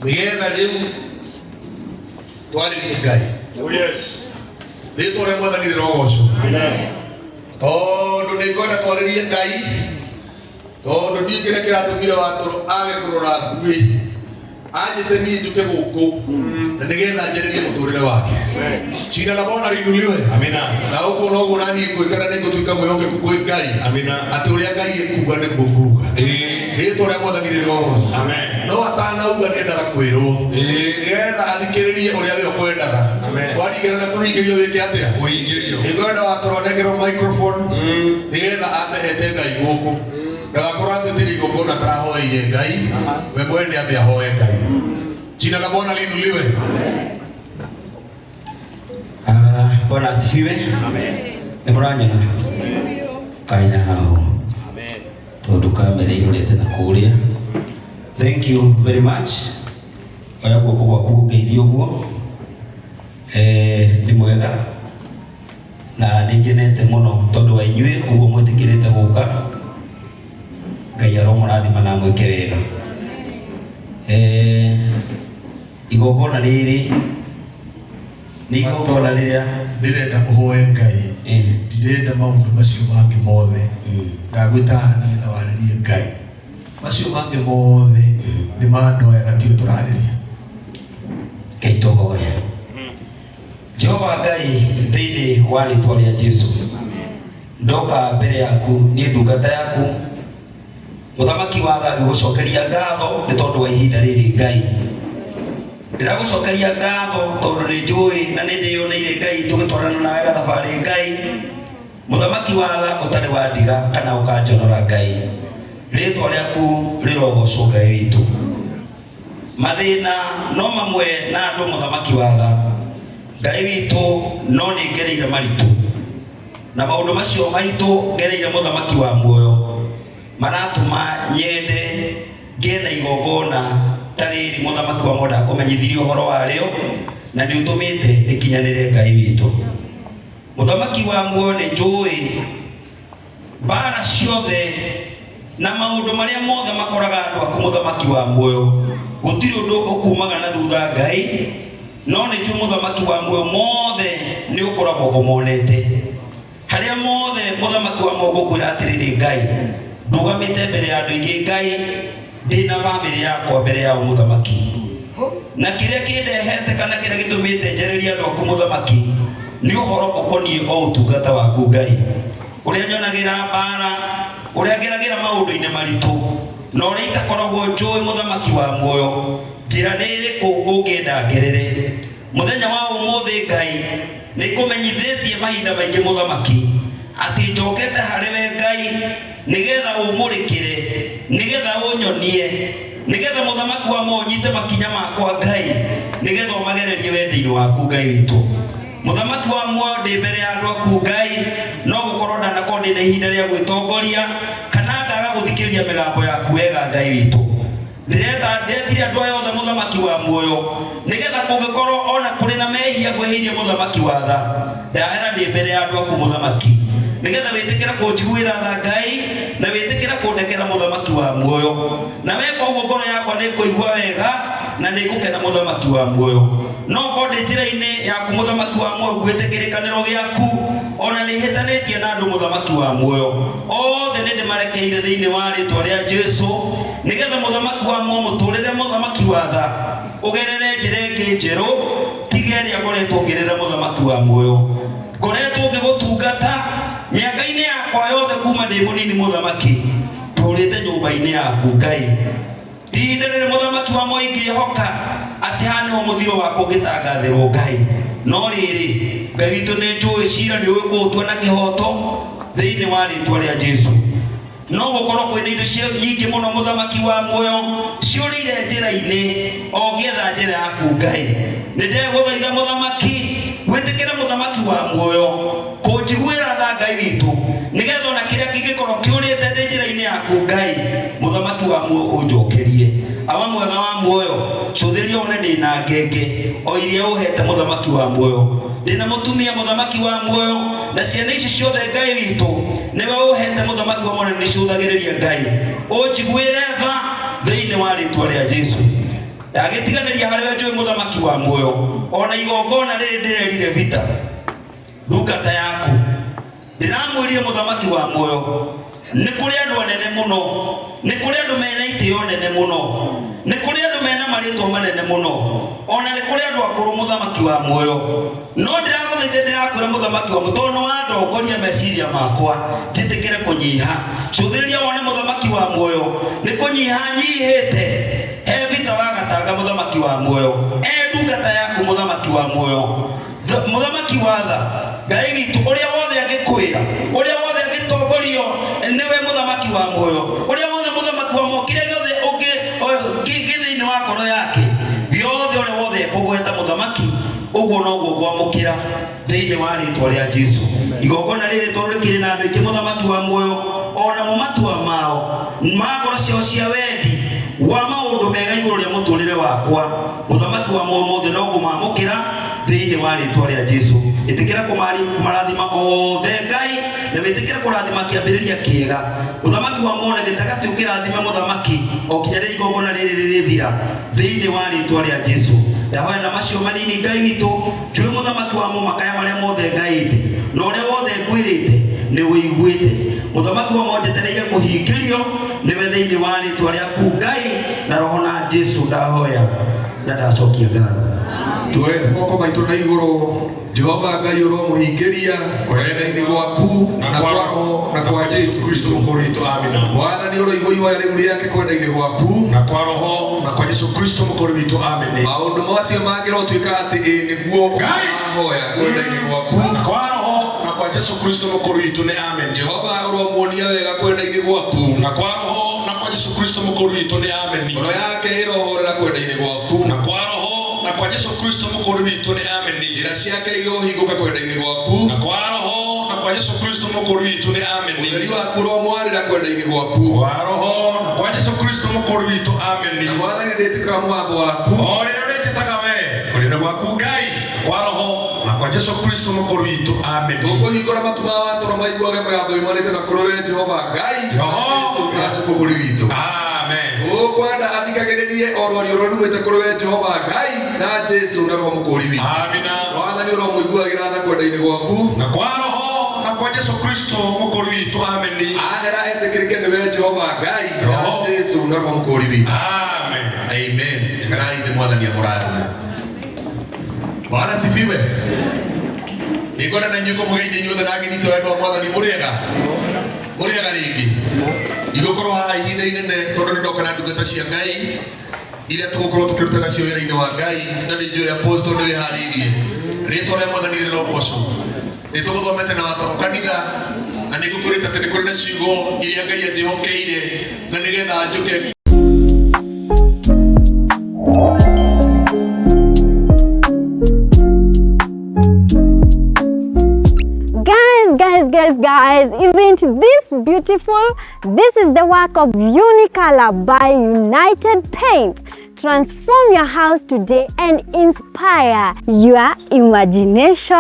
Nĩgetha rĩu twarĩrie Ngai. Oh yes. Rĩtwa rĩa Mwathani rĩrogocwo. Tondũ nĩ ngwenda twarĩrie Ngai, tondũ ndiũĩ kĩrĩa kĩratũmire watũrũ age kũrora nguĩ anjĩte niĩ njũke gũkũ na nĩgetha njarĩrie mũtũrĩre wake. Jina la Bwana liinuliwe. Amina. Na ũguo noguo na niĩ ngwĩka na nĩngũtuĩka mwĩhokeku kwĩ Ngai. Amina. Atĩ ũrĩa Ngai ekuga nĩguo nguga. Ĩĩ. Rĩtwa rĩa Mwathani rĩrogocwo. Amen. No atanauga nĩendaga kwĩrwo. Ĩĩ. Nĩgetha athikĩrĩrie ũrĩa we ũkwendaga. Amen. Waringana na kũhingĩrio wĩke atĩa? Kũhingĩrio. Nĩngwenda watũronengerwo microphone nĩgetha ambe ete Ngai gũkũ. Ndagakorwo atwĩtĩire igongona atarahoeire Ngai. We mwene ambe ahoe Ngai. Jina la Bwana liinuliwe. Ah, Bwana asifiwe. Nĩ mũranyona kaina haho tondũ kamera irorete na kũrĩa. Thank you very much. Oya guoko gwaku ũngeithie ũguo. Eh, nĩ mwega na nĩ ngenete mũno tondũ wa inyuĩ ũguo mwĩtĩkĩrĩte gũka. Ngai aromũrathima na amwĩke wega. Eh, igongona rĩrĩ nĩ igongona rĩrĩa Ndĩrenda ũhoe Ngai. eh, Ndirenda maũndũ macio mangĩ mothe. Ndagwĩta haha nĩgetha warĩrie Ngai. Macio mangĩ mothe nĩ ma andũ aya na tio tũrarĩria. Ngai tũhoe. Jehova Ngai thĩinĩ wa rĩtwa rĩa Jesu ndoka mbere yaku niĩ ndungata yaku mũthamaki wa tha ngĩgũcokeria ngatho nĩ tondũ wa ihinda rĩrĩ Ngai ndĩragũcokeria ngatho tondũ nĩ njũĩ na nĩ ndĩyoneire Ngai tũgĩtwarana nawe gathabarĩ Ngai mũthamaki wa tha ũtarĩ wa ndiga kana ũkanjonora Ngai rĩtwa rĩaku rĩrogocwo Ngai witũ mathĩna no mamwe na andũ mũthamaki wa tha Ngai witũ no nĩ ngereire maritũ na maũndũ macio maitũ ngereire mũthamaki wa muoyo maratũma nyende ngĩe na igongona ta rĩrĩ mũthamaki wa muoyo ndakũmenyithirie ũhoro warĩo na nĩ ũtũmĩte rĩkinyanĩre Ngai witũ mũthamaki wa muoyo nĩ njũĩ mbara ciothe na maũndũ marĩa mothe makoraga andũ aku mũthamaki wa muoyo gũtirĩ ũndũ ũkumaga na thutha Ngai no nĩ njũĩ mũthamaki wa muoyo mothe nĩ ũkoragwo ũmonete harĩa mothe mũthamaki wa muoyo ngũkwĩra atĩrĩrĩ Ngai ndũgamĩte mbere ya andũ aingĩ Ngai ndĩ na bamĩrĩ yakwa mbere yao mũthamaki na kĩrĩa kĩndehete kana kĩrĩa gĩtũmĩte njarĩrie andũ aku mũthamaki nĩ ũhoro ũkoniĩ o ũtungata waku Ngai ũrĩa nyonagĩra mbara ũrĩa ngeragĩra maũndũ-inĩ maritũ na ũrĩa itakoragwo njũĩ mũthamaki wa muoyo njĩra nĩ ĩrĩkũ ũngĩenda ngerere mũthenya wa ũmũthĩ Ngai nĩ ngũmenyithĩtie mahinda maingĩ mũthamaki atĩ njokete harĩ we Ngai nĩgetha ũmũrĩkĩre nĩgetha ũnyonie nĩgetha mũthamaki wa muoyo ũnyite makinya makwa Ngai nĩgetha ũmagererie wendi-inĩ waku Ngai witũ mũthamaki wa muoyo ndĩ mbere ya andũ aku Ngai no gũkorwo ndanakorwo ndĩ na ihinda rĩa gwĩtongoria kana ngaga gũthikĩrĩria mĩgambo yaku wega Ngai witũ ndĩreta ndetire andũ aya othe mũthamaki wa muoyo nĩgetha kũngĩkorwo ona kũrĩ na mehia ngwĩhĩirie mũthamaki wa tha ndahera ndĩ mbere ya andũ aku mũthamaki nĩgetha wĩtĩkĩre kũnjiguĩra tha Ngai na wĩtĩkĩre kũndekera mũthamaki wa muoyo na weka ũguo ngoro yakwa nĩ ngũigua wega na nĩ ngũkena mũthamaki wa muoyo no korwo ndĩ njĩra-inĩ yaku mũthamaki wa muoyo nguĩte kĩrĩkanĩro gĩaku ona nĩ hĩtanĩtie na andũ mũthamaki wa muoyo othe nĩ ndĩmarekeire thĩinĩ wa rĩtwa rĩa Jesu nĩgetha mũthamaki wa muoyo mũtũrĩre mũthamaki wa tha ũgerere njĩra ĩngĩ njerũ tiga ĩrĩa ngoretwo ngĩrĩra mũthamaki wa muoyo ngoretwo ngĩgũtungata mĩaka-inĩ yakwa yothe kuma ndĩ mũnini mũthamaki tũrĩte nyũmba-inĩ yaku Ngai ti ihinda rĩrĩ mũthamaki wa muoyo ingĩhoka atĩ haha nĩho mũthiro wakwa ũngĩtangathĩrwo Ngai no rĩrĩ Ngai witũ nĩ njũĩ cira nĩ ũĩ kũũtua na kĩhoto thĩinĩ wa rĩtwa rĩa Jesu no gũkorwo kwĩna indo cia nyingĩ mũno mũthamaki wa muoyo ciũrĩire njĩra-inĩ o ngĩetha njĩra yaku Ngai nĩ ndegũthaitha mũthamaki wĩtĩkĩre mũthamaki wa muoyo kũnjiguĩra tha Ngai witũ nĩgetha ona kĩrĩa kĩngĩkorwo kĩũrĩte ndĩ njĩra-inĩ yaku Ngai mũthamaki wa muoyo ũnjokerie awa mwega wa muoyo cũthĩria one ndĩ na ngenge o iria ũhete mũthamaki wa muoyo ndĩ na mũtumia mũthamaki wa muoyo na ciana ici ciothe Ngai witũ nĩwe ũhete mũthamaki wa muoyo na nĩcũthagĩrĩria Ngai ũnjiguĩre tha thĩinĩ wa rĩtwa rĩa Jesu. Ndagĩtiganĩria harĩ we njũĩ mũthamaki wa muoyo ona igongona rĩrĩ ndĩrerire vita ndungata yaku ndĩramwĩrire mũthamaki wa muoyo nĩ kũrĩ andũ anene mũno nĩ kũrĩ andũ mena itĩo nene mũno nĩ kũrĩ andũ mena marĩtwa manene mũno ona nĩ kũrĩ andũ akũrũ mũthamaki wa muoyo no ndĩragũthaitha ndĩrakwĩra mũthamaki wa muoyo tondũ nĩ wandongoria meciria makwa njĩtĩkĩre kũnyiha cũthĩrĩria wone mũthamaki wa muoyo nĩ kũnyiha nyihĩte he vita wa gatanga mũthamaki wa muoyo e ndungata yaku mũthamaki wa muoyo mũthamaki wa tha ngai witũ ũrĩa wothe angĩkwĩra ũrĩa wothe angĩtongorio nĩwe mũthamaki wa muoyo ũrĩa wothe mũthamaki wa muoyo kĩrĩa gĩothe ũngĩ kĩ thĩinĩ wa ngoro yake gĩothe ũrĩa wothe ekũgweta mũthamaki ũguo noguo ngwamũkĩra thĩinĩ wa rĩtwa rĩa Jesu igongona rĩrĩ tondũ rĩkĩrĩ na andũ aingĩ mũthamaki wa muoyo ona mo matua mao ma ngoro ciao cia wendi wa maũndũ mega igũrũ rĩa mũtũrĩre wakwa mũthamaki wa muoyo mothe no ngũmamũkĩra thĩinĩ wa rĩtwa rĩa Jesu ĩtĩkĩra kũmarathima othe Ngai na wĩtĩkĩre kũrathima kĩambĩrĩria kĩega mũthamaki wa muoyo na gĩtagatĩ ũkĩrathime mũthamaki o kinya rĩrĩa igongona rĩrĩ rĩrĩthira thĩinĩ wa rĩtwa rĩa Jesu ndahoya na macio manini Ngai witũ njũĩ mũthamaki wa muoyo makaya marĩa mothe ngaĩte na ũrĩa wothe ngwĩrĩte nĩ wĩiguĩte mũthamaki wa muoyo njetereire kũhingĩrio nĩwe thĩinĩ wa rĩtwa rĩaku Ngai na roho na Jesu ndahoya na ndacokia ngatho. Tuoe moko maitũ na igũrũ Jehova Ngai ũromũhingĩria kwenda-inĩ gwaku na kwa roho na kwa Jesu Kristo mũkũri witũ amina. Mwathani ũroigua ihoya rĩu rĩake kwenda-inĩ gwaku na kwa roho na kwa Jesu Kristo mũkũri witũ amina. Maũndũ macio mangĩrotuĩka atĩ ĩ nĩguo Ngai. ahoya kwenda-inĩ gwaku na kwa roho na kwa Jesu Kristo mũkũri witũ nĩ amen. Jehova ũromuonia wega kwenda-inĩ gwaku na kwa roho na kwa Jesu Kristo mũkũri witũ nĩ amen. Ngoro yake ĩrohorera kwenda-inĩ gwaku na kwa roho na kwa Jesu Kristo mũkũri witũ nĩ amen. Njĩra ciake irohingũka kwenda-inĩ gwaku na kwa roho na kwa Jesu Kristo mũkũri witũ nĩ amen. Ũtheri waku ũromwarĩra kwenda-inĩ gwaku kwa roho na kwa Jesu Kristo mũkũri witũ amen. Na Mwathani nĩndĩtĩkaga mũgambo waku o rĩrĩa ũrĩnjĩtaga we kũrĩ gwaku Ngai kwa roho na kwa Jesu Kristo mũkũri witũ amen. Tũkũhingũra matũ ma watũro maiguage mũgambo yumanĩte na kũrĩ we Jehova Ngai Roho. na Jesu mũkũri witũ amen. Ũkwenda athikagĩrĩrie o rwario rũrĩa rumĩte kũrĩ we Jehova Ngai na Jesu na roho mũkũri witũ amina. Mwathani ũromũiguagĩra tha kwenda-inĩ gwaku na kwa roho na kwa Jesu Kristo mũkũri witũ amen. Ahera etĩkĩrĩke nĩwe Jehova Ngai na Roho. Jesu na roho mũkũri witũ amen. Amen. Karai thĩ Mwathani amũrathime. Bwana sifiwe. Nĩngwenda na inyuĩ kũmũgeithia inyuothe na ngeithi cia wendo wa Mwathani mũrĩega. Mũrĩega rĩngĩ. Ndigũkorwo haha ihinda inene tondũ nĩndoka na ndungata cia Ngai iria tũgũkorwo tũkĩruta nacio wĩra-inĩ wa Ngai na nĩ njũĩ apostle nĩ wĩharĩirie. Rĩtwa rĩa Mwathani rĩrogocwo. Nĩ tũgũthomete na watoro kanitha na nĩ ngũkwĩrĩte atĩ nĩ kũrĩ na ciugo iria Ngai anjĩhokeire na nĩgetha njũke. Guys, isn't this beautiful? This is the work of Unicolor by United Paints. Transform your house today and inspire your imagination.